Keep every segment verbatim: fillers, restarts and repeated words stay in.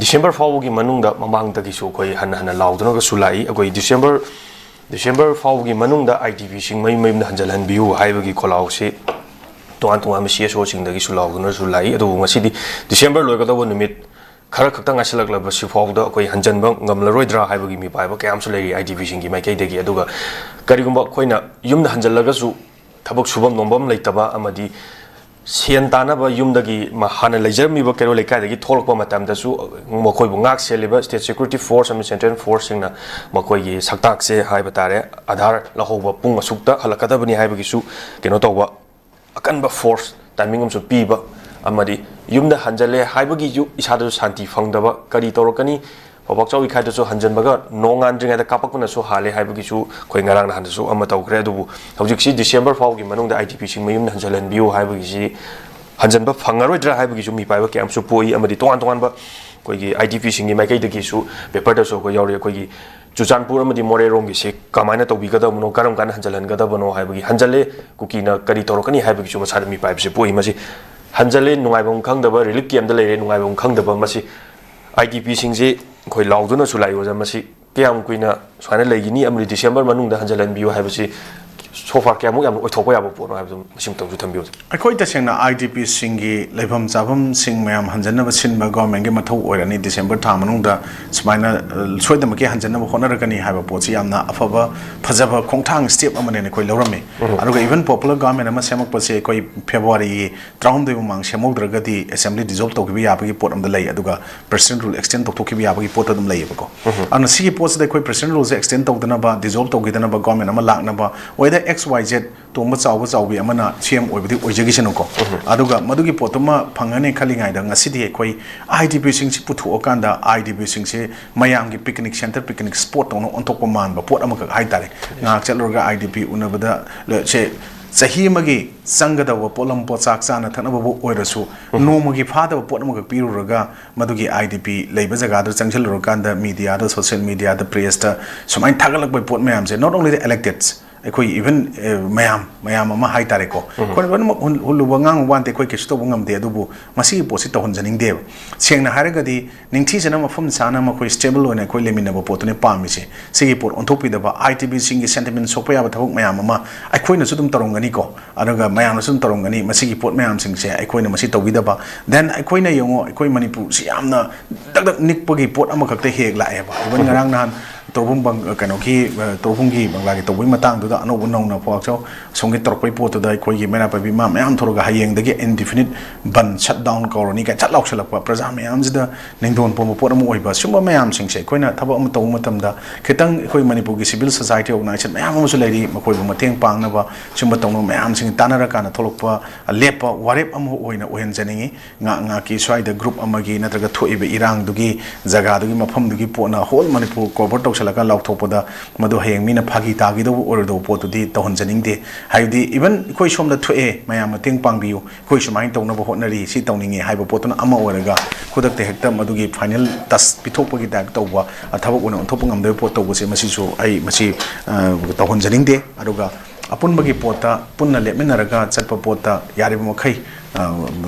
December ꯐꯥꯎꯕꯒꯤ ꯃꯅꯨꯡꯗ, ꯃꯃꯥꯡꯗꯒꯤꯁꯨ ꯑꯩꯈꯣꯏ ꯍꯟꯅ ꯍꯟꯅ ꯂꯥꯎꯗꯨꯅꯒꯁꯨ ꯂꯥꯛꯏ꯫ ꯑꯩꯈꯣꯏ ꯗꯤꯁꯦꯝꯕꯔ ꯗꯤꯁꯦꯝꯕꯔ ꯐꯥꯎꯕꯒꯤ ꯃꯅꯨꯡꯗ ꯑꯥꯏ ꯗꯤ ꯄꯤꯁꯤꯡ ꯃꯌꯨꯝ ꯃꯌꯨꯝꯗ ꯍꯟꯖꯤꯜꯍꯟꯕꯤꯌꯨ ꯍꯥꯏꯕꯒꯤ ꯈꯣꯜꯂꯥꯎꯁꯤ ꯇꯣꯉꯥꯟ ꯇꯣꯉꯥꯟꯕ ꯁꯤ ꯑꯦꯁ ꯑꯣꯁꯤꯡꯗꯒꯤꯁꯨ ꯂꯥꯎꯗꯨꯅꯁꯨ ꯂꯥꯛꯏ꯫ ꯑꯗꯨꯕꯨ ꯉꯁꯤꯗꯤ ꯗꯤꯁꯦꯝꯕꯔ ꯂꯣꯏꯒꯗꯧꯕ ꯅꯨꯃꯤꯠ ꯈꯔ ꯈꯛꯇ ꯉꯥꯏꯁꯤꯜꯂꯛꯂꯕꯁꯤ ꯐꯥꯎꯕꯗ ꯑꯩꯈꯣꯏ ꯍꯟꯖꯤꯟꯕ ꯉꯝꯂꯔꯣꯏꯗ꯭ꯔꯥ ꯍꯥꯏꯕꯒꯤ ꯃꯤꯄꯥꯏꯕ ꯀꯌꯥ ꯑꯃꯁꯨ ꯂꯩꯔꯤ ꯑꯥꯏ ꯗꯤ ꯄꯤꯁꯤꯡꯒꯤ ꯃꯥꯏꯀꯩꯗꯒꯤ꯫ ꯑꯗꯨꯒ ꯀꯔꯤꯒꯨꯝꯕ ꯑꯩꯈꯣꯏꯅ ꯌꯨꯝꯗ ꯍꯟꯖꯤꯜꯂꯒꯁꯨ ꯊꯕꯛ ꯁꯨꯐꯝ ꯅꯣꯝꯐꯝ ꯂꯩꯇꯕ ꯑꯃꯗꯤ ꯁꯦꯟ ꯇꯥꯅꯕ ꯌꯨꯝꯗꯒꯤ ꯃ-, ꯍꯥꯟꯅ ꯂꯩꯖꯔꯝꯃꯤꯕ ꯀꯩꯔꯣꯜ ꯂꯩꯀꯥꯏꯗꯒꯤ ꯊꯣꯛꯂꯛꯄ ꯃꯇꯝꯗꯁꯨ ꯃꯈꯣꯏꯕꯨ ꯉꯥꯛ ꯁꯦꯜꯂꯤꯕ state security force ꯑꯃꯗꯤ central forceꯁꯤꯡꯅ ꯃꯈꯣꯏꯒꯤ ꯁꯛꯇꯥꯛꯁꯦ ꯍꯥꯏꯕ ꯇꯥꯔꯦ, ꯑꯙꯥꯔ ꯂꯧꯍꯧꯕ ꯄꯨꯡ ꯑꯁꯨꯛꯇ ꯍꯜꯂꯛꯀꯗꯕꯅꯤ ꯍꯥꯏꯕꯒꯤꯁꯨ ꯀꯩꯅꯣ ꯇꯧꯕ, ꯑꯀꯟꯕ force timing ꯑꯃꯁꯨ ꯄꯤꯕ, ꯑꯃꯗꯤ ꯌꯨꯝꯗ ꯍꯟꯖꯜꯂꯦ ꯍꯥꯏꯕꯒꯤꯁꯨ ꯏꯁꯥꯗꯁꯨ ꯁꯥꯟꯇꯤ ꯐꯪꯗꯕ, ꯀꯔꯤ ꯇꯧꯔꯛꯀꯅꯤ, ꯐꯧꯕꯥꯛ ꯆꯥꯎꯕꯤ ꯈꯥꯏꯗꯁꯨ ꯍꯟꯖꯟꯕꯒ ꯅꯣꯡꯉꯥꯟꯗ꯭ꯔꯤꯉꯩꯗ ꯀꯥꯞꯄꯛꯄꯅꯁꯨ ꯍꯥꯜꯂꯦ ꯍꯥꯏꯕꯒꯤꯁꯨ ꯑꯩꯈꯣꯏ ꯉꯔꯥꯡ ꯅꯍꯥꯟꯗꯁꯨ ꯑꯃ ꯇꯧꯈ꯭ꯔꯦ꯫ ꯑꯗꯨꯕꯨ ꯍꯧꯖꯤꯛꯁꯤ ꯗꯤꯁꯦꯝꯕꯔ ꯐꯥꯎꯒꯤ ꯃꯅꯨꯡꯗ ꯑꯥꯏ ꯗꯤ ꯄꯤꯁꯤꯡ ꯃꯌꯨꯝꯗ ꯍꯟꯖꯜꯍꯟꯕꯤꯌꯨ ꯍꯥꯏꯕꯒꯤꯁꯤ ꯍꯟꯖꯟꯕ ꯐꯪꯉꯔꯣꯏꯗ꯭ꯔꯥ ꯍꯥꯏꯕꯒꯤꯁꯨ ꯃꯤꯄꯥꯏꯕ ꯀꯌꯥ ꯑꯃꯁꯨ ꯄꯣꯛꯏ꯫ ꯑꯃꯗꯤ ꯇꯣꯉꯥꯟ ꯇꯣꯉꯥꯟꯕ ꯑꯩꯈꯣꯏꯒꯤ ꯑꯥꯏ ꯗꯤ ꯄꯤꯁꯤꯡꯒꯤ ꯃꯥꯏꯀꯩꯗꯒꯤꯁꯨ ꯄꯦꯄꯔꯗꯁꯨ ꯑꯩꯈꯣꯏ ꯌꯥꯎꯔꯤ꯫ ꯑꯩꯈꯣꯏꯒꯤ ꯆꯨꯔꯆꯥꯟꯄꯨꯔ ꯑꯃꯗꯤ ꯃꯣꯔꯦꯔꯣꯝꯒꯤꯁꯤ ꯀꯃꯥꯏꯅ ꯇꯧꯕꯤꯒꯗꯕꯅꯣ, ꯀꯔꯝ ꯀꯥꯟꯗ ꯍꯟꯖꯜꯍꯟꯒꯗꯕꯅꯣ ꯍꯥꯏꯕꯒꯤ, ꯍꯟꯖꯜꯂꯦ ꯀꯨꯀꯤꯅ ꯀꯔꯤ ꯇꯧꯔꯛꯀꯅꯤ ꯍꯥꯏꯕꯒꯤꯁꯨ ꯃꯁꯥꯗ ꯃꯤꯄꯥꯏꯕꯁꯦ ꯄꯣꯛꯏ꯫ ꯃꯁꯤ ꯍꯟꯖꯜꯂꯦ, ꯅꯨꯡꯉꯥꯏꯐꯝ ꯈꯪꯗꯕ, relief camp ꯗ ꯂꯩꯔꯦ, ꯅꯨꯡꯉꯥꯏꯐꯝ ꯈꯪꯗꯕ, ꯃꯁꯤ ꯑꯥꯏ ꯗꯤ ꯄꯤꯁꯤꯡꯁꯤ ꯑꯩꯈꯣꯏ ꯂꯥꯎꯗꯨꯅꯁꯨ ꯂꯥꯛꯏ ꯑꯣꯖꯥ꯫ ꯃꯁꯤ ꯀꯌꯥꯝ ꯀꯨꯏꯅ ꯁꯨꯃꯥꯏꯅ ꯂꯩꯒꯅꯤ? ꯑꯃꯗꯤ ꯗꯤꯁꯦꯝꯕꯔ ꯃꯅꯨꯡꯗ ꯍꯟꯖꯜꯍꯟꯕꯤꯌꯨ ꯍꯥꯏꯕꯁꯤ so far ꯀꯌꯥꯃꯨꯛ ꯌꯥꯝꯅ ꯑꯣꯏꯊꯣꯛꯄ ꯌꯥꯕ ꯄꯣꯠꯅꯣ ꯍꯥꯏꯕꯗꯨ ꯃꯁꯤꯃꯇꯪꯁꯨ ꯊꯝꯕꯤꯌꯨ꯫ ꯑꯩꯈꯣꯏ ꯇꯁꯦꯡꯅ ꯑꯥꯏ ꯗꯤ ꯄꯤꯁꯤꯡꯒꯤ ꯂꯩꯐꯝ ꯆꯥꯐꯝꯁꯤꯡ ꯃꯌꯥꯝ ꯍꯟꯖꯟꯅꯕ ꯁꯤꯟꯕ ꯒꯣꯔꯃꯦꯟꯒꯤ ꯃꯊꯧ ꯑꯣꯏꯔꯅꯤ꯫ ꯗꯤꯁꯦꯝꯕꯔ ꯊꯥ ꯃꯅꯨꯡꯗ ꯁꯨꯃꯥꯏꯅ, ꯑ, ꯁꯣꯏꯗꯅꯃꯛꯀꯤ ꯍꯟꯖꯟꯅꯕ ꯍꯣꯠꯅꯔꯛꯀꯅꯤ ꯍꯥꯏꯕ ꯄꯣꯠꯁꯤ ꯌꯥꯝꯅ ꯑꯐꯕ, ꯐꯖꯕ ꯈꯣꯡꯊꯥꯡ, step ꯑꯃꯅꯦꯅ ꯑꯩꯈꯣꯏ ꯂꯧꯔꯝꯃꯤ꯫ ꯑꯗꯨꯒ even popular government ꯑꯃ ꯁꯦꯝꯃꯛꯄꯁꯦ ꯑꯩꯈꯣꯏ ꯐꯦꯕ꯭ꯔꯨꯋꯥꯔꯤꯒꯤ ꯇꯔꯥꯍꯨꯝꯗꯣꯏ ꯃꯃꯥꯡ ꯁꯦꯝꯍꯧꯗ꯭ꯔꯒꯗꯤ assembly dissolve ꯇꯧꯈꯤꯕ ꯌꯥꯕꯒꯤ ꯄꯣꯠ ꯑꯃꯗ ꯂꯩ, ꯑꯗꯨꯒ president rule extend ꯇꯧꯊꯣꯛꯈꯤꯕ ꯌꯥꯕꯒꯤ ꯄꯣꯠꯇ ꯑꯗꯨꯝ ꯂꯩꯌꯦꯕꯀꯣ꯫ ꯑꯗꯨꯅ ꯁꯤꯒꯤ ꯄꯣꯠꯁꯤꯗ ꯑꯩꯈꯣꯏ president rule ꯁꯦ extend ꯇꯧꯗꯅꯕ, dissolve ꯇꯧꯈꯤꯗꯅꯕ ꯒꯣꯔꯃꯦꯟ ꯑꯃ ꯂꯥꯛꯅꯕ, whether X Y Z ꯇꯣꯝꯕ ꯆꯥꯎꯕ ꯆꯥꯎꯕꯤ ꯑꯃꯅ ꯁꯤ ꯑꯦꯝ ꯑꯣꯏꯕꯗꯤ ꯑꯣꯏꯖꯈꯤꯁꯅꯨꯀꯣ꯫ ꯑꯗꯨꯒ ꯃꯗꯨꯒꯤ ꯄꯣꯠꯇꯨꯃ ꯐꯪꯒꯅꯤ ꯈꯜꯂꯤꯉꯩꯗ ꯉꯁꯤꯗꯤ ꯑꯩꯈꯣꯏ ꯑꯥꯏ ꯗꯤ ꯄꯤꯁꯤꯡꯁꯤ ꯄꯨꯊꯣꯛꯑꯀꯥꯟꯗ ꯑꯥꯏ ꯗꯤ ꯄꯤꯁꯤꯡꯁꯤ ꯃꯌꯥꯝꯒꯤ picnic centre, picnic spot ꯇꯧꯅ ꯑꯣꯟꯊꯣꯛꯄ ꯃꯥꯟꯕ ꯄꯣꯠ ꯑꯃꯈꯛ ꯍꯥꯏꯇꯥꯔꯦ꯫ ꯉꯥꯏꯍꯥꯛ ꯆꯠꯂꯨꯔꯒ ꯑꯥꯏ ꯗꯤ ꯄꯤ ꯎꯅꯕꯗ ꯂ-, ꯁꯦ ꯆꯍꯤ ꯑꯃꯒꯤ ꯆꯪꯒꯗꯕ ꯄꯣꯠꯂꯝ ꯄꯣꯠꯆꯥꯛ ꯆꯥꯅ ꯊꯛꯅꯕꯕꯨ ꯑꯣꯏꯔꯁꯨ ꯅꯣꯡꯃꯒꯤ ꯐꯥꯗꯕ ꯄꯣꯠ ꯑꯃꯈꯛ ꯄꯤꯔꯨꯔꯒ ꯃꯗꯨꯒꯤ ꯑꯥꯏ ꯗꯤ ꯄꯤ ꯂꯩꯕ ꯖꯒꯥꯗꯨ ꯆꯪꯁꯤꯜꯂꯨꯔꯀꯥꯟꯗ media ꯗ, social media ꯗ, press ꯇ ꯁꯨꯃꯥꯏꯅ ꯊꯥꯒꯠꯂꯛꯄꯒꯤ ꯄꯣꯠ ꯃꯌꯥꯝꯁꯦ, not only the electeds, ꯑꯩꯈꯣꯏ even ꯃꯌꯥꯝ ꯃꯌꯥꯝ ꯑꯃ ꯍꯥꯏꯇꯥꯔꯦꯀꯣ, ꯑꯩꯈꯣꯏꯅ ꯂꯣꯏꯅꯃꯛ ꯍꯨꯜꯂꯨꯕ ꯉꯥꯡꯉꯨꯕ ꯋꯥ ꯅꯠꯇꯦ, ꯑꯩꯈꯣꯏ ꯀꯩꯁꯨ ꯇꯧꯕ ꯉꯝꯗꯦ꯫ ꯑꯗꯨꯕꯨ ꯃꯁꯤꯒꯤ ꯄꯣꯠꯁꯤ ꯇꯧꯍꯟꯖꯅꯤꯡꯗꯦꯕ꯫ ꯁꯦꯡꯅ ꯍꯥꯏꯔꯒꯗꯤ ꯅꯤꯡꯊꯤꯖꯅ ꯃꯐꯝ ꯆꯥꯅ ꯃꯈꯣꯏ stable ꯑꯣꯏꯅ ꯑꯩꯈꯣꯏ ꯂꯩꯃꯤꯟꯅꯕ ꯄꯣꯠꯇꯨꯅꯤ ꯄꯥꯝꯃꯤꯁꯦ꯫ ꯁꯤꯒꯤ ꯄꯣꯠ ꯑꯣꯟꯊꯣꯛꯄꯤꯗꯕ, ITBꯁꯤꯡꯒꯤ sentiment ꯁꯣꯛꯄ ꯌꯥꯕ ꯊꯕꯛ ꯃꯌꯥꯝ ꯑꯃ ꯑꯩꯈꯣꯏꯅꯁꯨ ꯑꯗꯨꯝ ꯇꯧꯔꯝꯒꯅꯤꯀꯣ, ꯑꯗꯨꯒ ꯃꯌꯥꯝꯅꯁꯨ ꯑꯗꯨꯝ ꯇꯧꯔꯝꯒꯅꯤ꯫ ꯃꯁꯤꯒꯤ ꯄꯣꯠ ꯃꯌꯥꯝꯁꯤꯡꯁꯦ ꯑꯩꯈꯣꯏꯅ ꯃꯁꯤ ꯇꯧꯕꯤꯗꯕ, then ꯑꯩꯈꯣꯏꯅ ꯌꯦꯡꯉꯣ, ꯑꯩꯈꯣꯏ ꯃꯅꯤꯄꯨꯔꯁꯤ ꯌꯥꯝꯅ ꯗꯛ ꯗꯛ ꯅꯤꯛꯄꯒꯤ ꯄꯣꯠ ꯑꯃꯈꯛꯇ ꯍꯦꯛ ꯂꯥꯛꯑꯦꯕ꯫ Even ꯉꯔꯥꯡ ꯅꯍꯥꯟ ꯇꯣꯔꯕꯨꯡ ꯕꯪ-, ꯀꯩꯅꯣꯒꯤ, ꯑ, ꯇꯣꯔꯕꯨꯡꯒꯤ ꯕꯪꯒ꯭ꯂꯥꯒꯤ ꯇꯧꯕꯒꯤ ꯃꯇꯥꯡꯗꯨꯗ ꯑꯅꯧꯕ ꯅꯧꯅ ꯄꯥꯎꯆꯥꯎ ꯑꯁꯣꯝꯒꯤ ꯇꯧꯔꯛꯄꯒꯤ ꯄꯣꯠꯇꯨꯗ ꯑꯩꯈꯣꯏꯒꯤ ꯃꯩꯔꯥ ꯄꯥꯏꯕꯤ ꯏꯃꯥ ꯃꯌꯥꯝ ꯊꯣꯛꯂꯒ ꯍꯌꯦꯡꯗꯒꯤ indefinite ꯕꯟ, shutdown ꯀꯧꯔꯅꯤ ꯀꯥꯏꯅ ꯆꯠ ꯂꯥꯎꯁꯜꯂꯛꯄ, ꯄ꯭ꯔꯖꯥ ꯃꯌꯥꯝꯁꯤꯗ ꯅꯤꯡꯗꯣꯟ ꯄꯣꯝꯕ ꯄꯣꯠ ꯑꯃ ꯑꯣꯏꯕ꯫ ꯁꯨꯝꯕ ꯃꯌꯥꯝꯁꯤꯡꯁꯦ ꯑꯩꯈꯣꯏꯅ ꯊꯕꯛ ꯑꯃ ꯇꯧꯕ ꯃꯇꯝꯗ ꯈꯤꯇꯪ ꯑꯩꯈꯣꯏ ꯃꯅꯤꯄꯨꯔꯒꯤ civil society organization ꯃꯌꯥꯝ ꯑꯃꯁꯨ ꯂꯩꯔꯤ, ꯃꯈꯣꯏꯕꯨ ꯃꯇꯦꯡ ꯄꯥꯡꯅꯕ, ꯁꯨꯝꯕ ꯇꯧꯅꯕ ꯃꯌꯥꯝꯁꯤꯡ ꯇꯥꯟꯅꯔꯀꯥꯟꯗ ꯊꯣꯛꯂꯛꯄ ꯂꯦꯞꯄ ꯋꯥꯔꯦꯞ ꯑꯃ ꯑꯣꯏꯅ ꯑꯣꯏꯍꯟꯖꯅꯤꯡꯉꯤ꯫ ꯉꯥꯏꯍꯥꯛ ꯉꯥꯏꯍꯥꯛꯀꯤ ꯁ꯭ꯋꯥꯏꯗ group ꯑꯃꯒꯤ ꯅꯠꯇ꯭ꯔꯒ ꯊꯣꯛꯏꯕ ꯏꯔꯥꯡꯗꯨꯒꯤ ꯖꯒꯥꯗꯨꯒꯤ ꯃꯐꯝꯗꯨꯒꯤ ꯄꯣꯠꯅ whole ꯃꯅꯤꯄꯨꯔ cover ꯇꯧꯁꯜꯂꯒ ꯂꯥꯎꯊꯣꯛꯄꯗ ꯃꯗꯨ ꯍꯌꯦꯡ ꯃꯤꯅ ꯐꯥꯒꯤ ꯇꯥꯈꯤꯗꯧꯕ ꯑꯣꯏꯔꯣꯏꯗꯧꯕ ꯄꯣꯠꯇꯨꯗꯤ ꯇꯧꯍꯟꯖꯅꯤꯡꯗꯦ꯫ ꯍꯥꯏꯕꯗꯤ even ꯑꯩꯈꯣꯏ ꯁꯣꯝꯗ ꯊꯣꯛꯑꯦ, ꯃꯌꯥꯝ ꯃꯇꯦꯡ ꯄꯥꯡꯕꯤꯌꯨ, ꯑꯩꯈꯣꯏ ꯁꯨꯃꯥꯏꯅ ꯇꯧꯅꯕ ꯍꯣꯠꯅꯔꯤ, ꯁꯤ ꯇꯧꯅꯤꯡꯉꯤ ꯍꯥꯏꯕ ꯄꯣꯠꯇꯨꯅ ꯑꯃ ꯑꯣꯏꯔꯒ ꯈꯨꯗꯛꯇ ꯍꯦꯛꯇ ꯃꯗꯨꯒꯤ final touch ꯄꯤꯊꯣꯛꯄꯒꯤ type ꯇꯧꯕ, ꯑ, ꯊꯕꯛ ꯑꯣꯏꯅ ꯑꯣꯟꯊꯣꯛꯄ ꯉꯝꯗꯕ ꯄꯣꯠ ꯇꯧꯕꯁꯦ ꯃꯁꯤꯁꯨ ꯑꯩ ꯃꯁꯤ, ꯑ, ꯇꯧꯍꯟꯖꯅꯤꯡꯗꯦ꯫ ꯑꯗꯨꯒ ꯑꯄꯨꯟꯕꯒꯤ ꯄꯣꯠꯇ ꯄꯨꯟꯅ ꯂꯦꯞꯃꯤꯟꯅꯔꯒ ꯆꯠꯄ ꯄꯣꯠꯇ ꯌꯥꯔꯤꯕ ꯃꯈꯩ, ꯑ,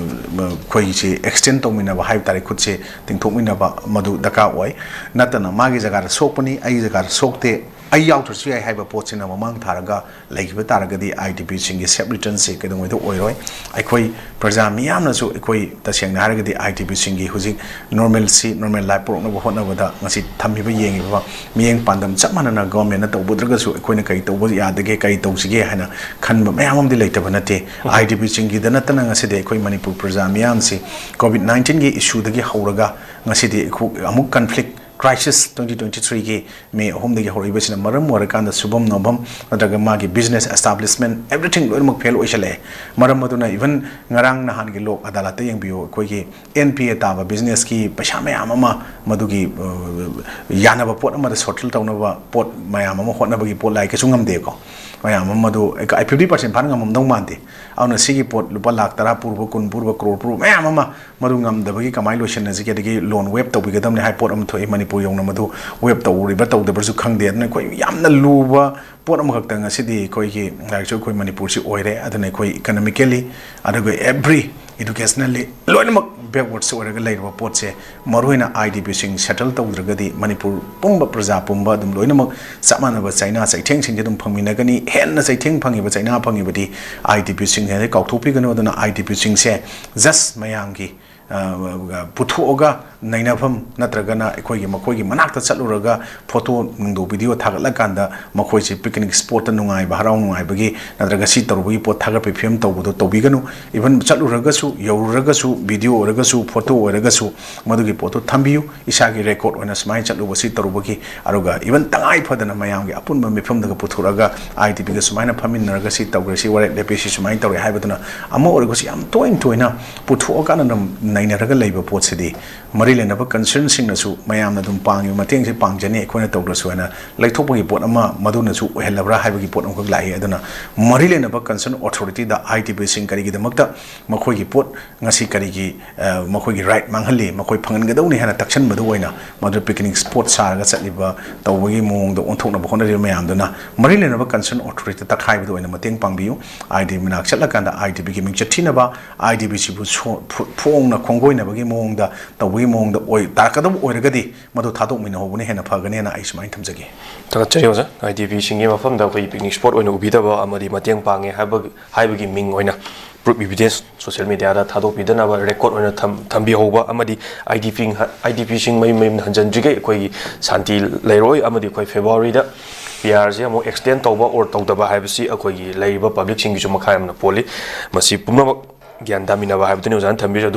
ꯑꯩꯈꯣꯏꯁꯦ extend ꯇꯧꯃꯤꯟꯅꯕ ꯍꯥꯏꯕ ꯇꯥꯔꯦ, ꯈꯨꯠꯁꯦ ꯇꯤꯡꯊꯣꯛꯃꯤꯟꯅꯕ ꯃꯗꯨ ꯗꯔꯀꯥꯔ ꯑꯣꯏ꯫ ꯅꯠꯇꯅ ꯃꯥꯒꯤ ꯖꯒꯥꯗ ꯁꯣꯛꯄꯅꯤ, ꯑꯩꯒꯤ ꯖꯒꯥꯗ ꯁꯣꯛꯇꯦ, ꯑꯩ ꯌꯥꯎꯗ꯭ꯔꯁꯨ ꯌꯥꯏ ꯍꯥꯏꯕ ꯄꯣꯠꯁꯤꯅ ꯃꯃꯥꯡ ꯊꯥꯔꯒ ꯂꯩꯈꯤꯕ ꯇꯥꯔꯒꯗꯤ ITBꯁꯤꯡꯒꯤ safe returnꯁꯦ ꯀꯩꯗꯧꯉꯩꯗ ꯑꯣꯏꯔꯣꯏ꯫ ꯑꯩꯈꯣꯏ ꯄ꯭ꯔꯖꯥ ꯃꯤꯌꯥꯝꯅꯁꯨ ꯑꯩꯈꯣꯏ ꯇꯁꯦꯡꯅ ꯍꯥꯏꯔꯒꯗꯤ ITBꯁꯤꯡꯒꯤ ꯍꯧꯖꯤꯛ normalcy, normal life ꯄꯨꯔꯛꯅꯕ ꯍꯣꯠꯅꯕꯗ ꯉꯁꯤ ꯊꯝꯃꯤꯕ, ꯌꯦꯡꯉꯤꯕ ꯃꯤꯠꯌꯦꯡ ꯄꯥꯟꯗꯝ ꯆꯞ ꯃꯥꯟꯅꯅ governmentꯅ ꯇꯧꯕꯗ꯭ꯔꯒꯁꯨ ꯑꯩꯈꯣꯏꯅ ꯀꯔꯤ ꯇꯧꯕ ꯌꯥꯗꯒꯦ, ꯀꯔꯤ ꯇꯧꯁꯤꯒꯦ ꯍꯥꯏꯅ ꯈꯟꯕ ꯃꯌꯥꯝ ꯑꯃꯗꯤ ꯂꯩꯇꯕ ꯅꯠꯇꯦ꯫ ITBꯁꯤꯡꯒꯤꯗ ꯅꯠꯇꯅ ꯉꯁꯤꯗꯤ ꯑꯩꯈꯣꯏ ꯃꯅꯤꯄꯨꯔ ꯄ꯭ꯔꯖꯥ ꯃꯤꯌꯥꯝꯁꯤ COVID nineteenꯒꯤ issueꯗꯒꯤ ꯍꯧꯔꯒ ꯉꯁꯤꯗꯤ ꯑꯩꯈꯣꯏ ꯑꯃꯨꯛ conflict crisis twenty twenty threeꯒꯤ May ꯑꯍꯨꯝꯗꯒꯤ ꯍꯧꯔꯛꯏꯕꯁꯤꯅ ꯃꯔꯝ ꯑꯣꯏꯔꯀꯥꯟꯗ ꯁꯨꯐꯝ ꯅꯣꯝꯐꯝ ꯅꯠꯇ꯭ꯔꯒ ꯃꯥꯒꯤ business establishment everything ꯂꯣꯏꯅꯃꯛ fail ꯑꯣꯏꯁꯜꯂꯛꯑꯦ꯫ ꯃꯔꯝ ꯑꯗꯨꯅ even ꯉꯔꯥꯡ ꯅꯍꯥꯟꯒꯤ ꯂꯣꯛ ꯑꯗꯥꯂꯠꯇ ꯌꯦꯡꯕꯤꯌꯨ, ꯑꯩꯈꯣꯏꯒꯤ NPA ꯇꯥꯕ businessꯀꯤ ꯄꯩꯁꯥ ꯃꯌꯥꯝ ꯑꯃ ꯃꯗꯨꯒꯤ, ꯑ, ꯌꯥꯅꯕ ꯄꯣꯠ ꯑꯃꯗ settle ꯇꯧꯅꯕ ꯄꯣꯠ ꯃꯌꯥꯝ ꯑꯃ ꯍꯣꯠꯅꯕꯒꯤ ꯄꯣꯠ ꯂꯥꯏ ꯀꯩꯁꯨ ꯉꯝꯗꯦꯀꯣ꯫ ꯃꯌꯥꯝ ꯑꯃ ꯃꯗꯨ ꯑꯩ fifty percent ꯐꯥꯅ ꯉꯝꯃꯝꯗꯧ ꯃꯥꯟꯗꯦ꯫ ꯑꯗꯨꯅ ꯁꯤꯒꯤ ꯄꯣꯠ ꯂꯨꯄꯥ ꯂꯥꯛ ꯇꯔꯥ ꯄꯨꯔꯨꯕ, ꯀꯨꯟ ꯄꯨꯔꯨꯕ, ꯀ꯭ꯔꯣꯔ ꯄꯨꯔꯨꯕ ꯃꯌꯥꯝ ꯑꯃ ꯃꯗꯨ ꯉꯝꯗꯕꯒꯤ ꯀꯃꯥꯏꯅ ꯂꯣꯏꯁꯤꯟꯅꯁꯤꯒꯦ, ꯑꯗꯒꯤ loan waive ꯇꯧꯕꯤꯒꯗꯕꯅꯤ ꯍꯥꯏꯕ ꯄꯣꯠ ꯑꯃ ꯊꯣꯛꯏ ꯃꯅꯤꯄꯨꯔ ꯌꯧꯅ ꯃꯗꯨ ꯋꯦꯞ ꯇꯧꯔꯤꯕ ꯇꯧꯗꯕ꯭ꯔꯁꯨ ꯈꯪꯗꯦ꯫ ꯑꯗꯨꯅ ꯑꯩꯈꯣꯏ ꯌꯥꯝꯅ ꯂꯨꯕ ꯄꯣꯠ ꯑꯃꯈꯛꯇ ꯉꯁꯤꯗꯤ ꯑꯩꯈꯣꯏꯒꯤ ꯂꯥꯏꯔꯤꯛꯁꯨ ꯑꯩꯈꯣꯏ ꯃꯅꯤꯄꯨꯔꯁꯤ ꯑꯣꯏꯔꯦ꯫ ꯑꯗꯨꯅ ꯑꯩꯈꯣꯏ economically, ꯑꯗꯨꯒ every educationally ꯂꯣꯏꯅꯃꯛ backwards ꯑꯣꯏꯔꯒ ꯂꯩꯔꯕ ꯄꯣꯠꯁꯦ, ꯃꯔꯨꯑꯣꯏꯅ IDPꯁꯤꯡ settle ꯇꯧꯗ꯭ꯔꯒꯗꯤ ꯃꯅꯤꯄꯨꯔ ꯄꯨꯝꯕ, ꯄ꯭ꯔꯖꯥ ꯄꯨꯝꯕ ꯑꯗꯨꯝ ꯂꯣꯏꯅꯃꯛ ꯆꯞ ꯃꯥꯟꯅꯕ ꯆꯩꯅꯥ ꯆꯩꯊꯦꯡꯁꯤꯡꯁꯦ ꯑꯗꯨꯝ ꯐꯪꯃꯤꯟꯅꯒꯅꯤ꯫ ꯍꯦꯟꯅ ꯆꯩꯊꯦꯡ ꯐꯪꯉꯤꯕ, ꯆꯩꯅꯥ ꯐꯪꯉꯤꯕꯗꯤ IDPꯁꯤꯡ ꯍꯥꯏꯁꯦ ꯀꯥꯎꯊꯣꯛꯄꯤꯒꯅꯨ꯫ ꯑꯗꯨꯅ IDPꯁꯤꯡꯁꯦ just ꯃꯌꯥꯝꯒꯤ, ꯑ, ꯄꯨꯊꯣꯛꯑꯒ ꯅꯩꯅꯐꯝ ꯅꯠꯇ꯭ꯔꯒꯅ ꯑꯩꯈꯣꯏꯒꯤ ꯃꯈꯣꯏꯒꯤ ꯃꯅꯥꯛꯇ ꯆꯠꯂꯨꯔꯒ ꯐꯣꯇꯣ ꯅꯨꯡꯗꯣ video ꯊꯥꯒꯠꯂꯀꯥꯟꯗ ꯃꯈꯣꯏꯁꯦ picnic spotꯇ ꯅꯨꯡꯉꯥꯏꯕ, ꯍꯔꯥꯎ ꯅꯨꯡꯉꯥꯏꯕꯒꯤ ꯅꯠꯇ꯭ꯔꯒ ꯁꯤ ꯇꯧꯔꯨꯕꯒꯤ ꯄꯣꯠ ꯊꯥꯒꯠꯄꯒꯤ ꯐꯤꯕꯝ ꯇꯧꯕꯗꯣ ꯇꯧꯕꯤꯒꯅꯨ꯫ Even ꯆꯠꯂꯨꯔꯒꯁꯨ, ꯌꯧꯔꯨꯔꯒꯁꯨ, video ꯑꯣꯏꯔꯒꯁꯨ, ꯐꯣꯇꯣ ꯑꯣꯏꯔꯒꯁꯨ, ꯃꯗꯨꯒꯤ ꯄꯣꯠꯇꯣ ꯊꯝꯕꯤꯌꯨ꯫ ꯏꯁꯥꯒꯤ record ꯑꯣꯏꯅ ꯁꯨꯃꯥꯏꯅ ꯆꯠꯂꯨꯕ, ꯁꯤ ꯇꯧꯔꯨꯕꯒꯤ, ꯑꯗꯨꯒ even ꯇꯉꯥꯏ ꯐꯗꯅ ꯃꯌꯥꯝꯒꯤ ꯑꯄꯨꯟꯕ ꯃꯤꯐꯝꯗꯒ ꯄꯨꯊꯣꯔꯛꯑꯒ IDPꯒ ꯁꯨꯃꯥꯏꯅ ꯐꯝꯃꯤꯟꯅꯔꯒ ꯁꯤ ꯇꯧꯈ꯭ꯔꯦ, ꯁꯤ ꯋꯥꯔꯦꯞ ꯂꯦꯞꯄꯤ, ꯁꯤ ꯁꯨꯃꯥꯏꯅ ꯇꯧꯔꯦ ꯍꯥꯏꯕꯗꯨꯅ ꯑꯃ ꯑꯣꯏꯔꯒꯁꯨ ꯌꯥꯝ ꯇꯣꯏꯅ ꯇꯣꯏꯅ ꯄꯨꯊꯣꯛꯑꯀꯥꯟꯗ ꯅꯩꯅꯔꯒ ꯂꯩꯕ ꯄꯣꯠꯁꯤꯗꯤ ꯃꯔꯤ ꯂꯩꯅꯕ concernꯁꯤꯡꯅꯁꯨ ꯃꯌꯥꯝꯅ ꯑꯗꯨꯝ ꯄꯥꯡꯉꯤꯕ ꯃꯇꯦꯡꯁꯦ ꯄꯥꯡꯖꯅꯤ, ꯑꯩꯈꯣꯏꯅ ꯇꯧꯗ꯭ꯔꯁꯨ ꯍꯥꯏꯅ ꯂꯩꯊꯣꯛꯄꯒꯤ ꯄꯣꯠ ꯑꯃ ꯃꯗꯨꯅꯁꯨ ꯑꯣꯏꯍꯜꯂꯕ꯭ꯔꯥ ꯍꯥꯏꯕꯒꯤ ꯄꯣꯠ ꯑꯃꯈꯛ ꯂꯥꯛꯏ꯫ ꯑꯗꯨꯅ ꯃꯔꯤ ꯂꯩꯅꯕ concern authorityꯗ IDPꯁꯤꯡ ꯀꯔꯤꯒꯤꯗꯃꯛꯇ ꯃꯈꯣꯏꯒꯤ ꯄꯣꯠ ꯉꯁꯤ ꯀꯔꯤꯒꯤ, ꯑ, ꯃꯈꯣꯏꯒꯤ right ꯃꯥꯡꯍꯜꯂꯤ, ꯃꯈꯣꯏ ꯐꯪꯍꯟꯒꯗꯧꯅꯤ ꯍꯥꯏꯅ ꯇꯛꯁꯟꯕꯗꯨ ꯑꯣꯏꯅ ꯃꯗꯨ picnic spot ꯁꯥꯔꯒ ꯆꯠꯂꯤꯕ, ꯇꯧꯕꯒꯤ ꯃꯑꯣꯡꯗ ꯑꯣꯟꯊꯣꯛꯅꯕ ꯍꯣꯠꯅꯔꯤꯕ ꯃꯌꯥꯝꯗꯨꯅ ꯃꯔꯤ ꯂꯩꯅꯕ concern authorityꯗ ꯇꯛꯈꯥꯏꯕꯗ ꯑꯣꯏꯅ ꯃꯇꯦꯡ ꯄꯥꯡꯕꯤꯌꯨ꯫ IDP ꯃꯅꯥꯛ ꯆꯠꯂꯀꯥꯟꯗ IDPꯒꯤ ꯃꯤꯡꯆꯠ ꯊꯤꯅꯕ, IDPꯁꯤꯕꯨ ꯁꯣ-, ꯐꯨ-, ꯐꯣꯡꯅ ꯈꯣꯡꯒꯣꯏꯅꯕꯒꯤ ꯃꯑꯣꯡꯗ ꯇꯧꯕꯒꯤ ꯃꯑꯣꯡꯗ ꯑꯣꯏ ꯇꯥꯔꯛꯀꯗꯕ ꯑꯣꯏꯔꯒꯗꯤ ꯃꯗꯨ ꯊꯥꯗꯣꯛꯃꯤꯟꯅꯍꯧꯕꯅ ꯍꯦꯟꯅ ꯐꯒꯅꯦꯅ ꯑꯩ ꯁꯨꯃꯥꯏꯅ ꯊꯝꯖꯒꯦ꯫ ꯊꯥꯒꯠꯆꯔꯤ ꯑꯣꯖꯥ꯫ IDPꯁꯤꯡꯒꯤ ꯃꯐꯝꯗ ꯑꯩꯈꯣꯏꯒꯤ picnic spot ꯑꯣꯏꯅ ꯎꯕꯤꯗꯕ ꯑꯃꯗꯤ ꯃꯇꯦꯡ ꯄꯥꯡꯉꯦ ꯍꯥꯏꯕ, ꯍꯥꯏꯕꯒꯤ ꯃꯤꯡ ꯑꯣꯏꯅ proof evidence social mediaꯗ ꯊꯥꯗꯣꯛꯄꯤꯗꯅꯕ record ꯑꯣꯏꯅ ꯊꯝ-, ꯊꯝꯕꯤꯍꯧꯕ ꯑꯃꯗꯤ IDP, IDPꯁꯤꯡ ꯃꯌꯨꯝ ꯃꯌꯨꯝꯗ ꯍꯟꯖꯤꯟꯗ꯭ꯔꯤꯈꯩ ꯑꯩꯈꯣꯏꯒꯤ ꯁꯥꯟꯇꯤ ꯂꯩꯔꯣꯏ ꯑꯃꯗꯤ ꯑꯩꯈꯣꯏ Februaryꯗ PRꯁꯦ ꯑꯃꯨꯛ extend ꯇꯧꯕ or ꯇꯧꯗꯕ ꯍꯥꯏꯕꯁꯤ ꯑꯩꯈꯣꯏꯒꯤ ꯂꯩꯔꯤꯕ publicꯁꯤꯡꯒꯤꯁꯨ ꯃꯈꯥ ꯌꯥꯝꯅ ꯄꯣꯜꯂꯤ꯫ ꯃꯁꯤ ꯄꯨꯝꯅꯃꯛ ꯒ꯭ꯌꯥꯟ ꯇꯥꯃꯤꯟꯅꯕ ꯍꯥꯏꯕꯗꯨꯅꯤ ꯑꯣꯖꯥꯅ ꯊꯝꯕꯤꯔꯤꯁꯦ꯫ ꯑꯗꯨ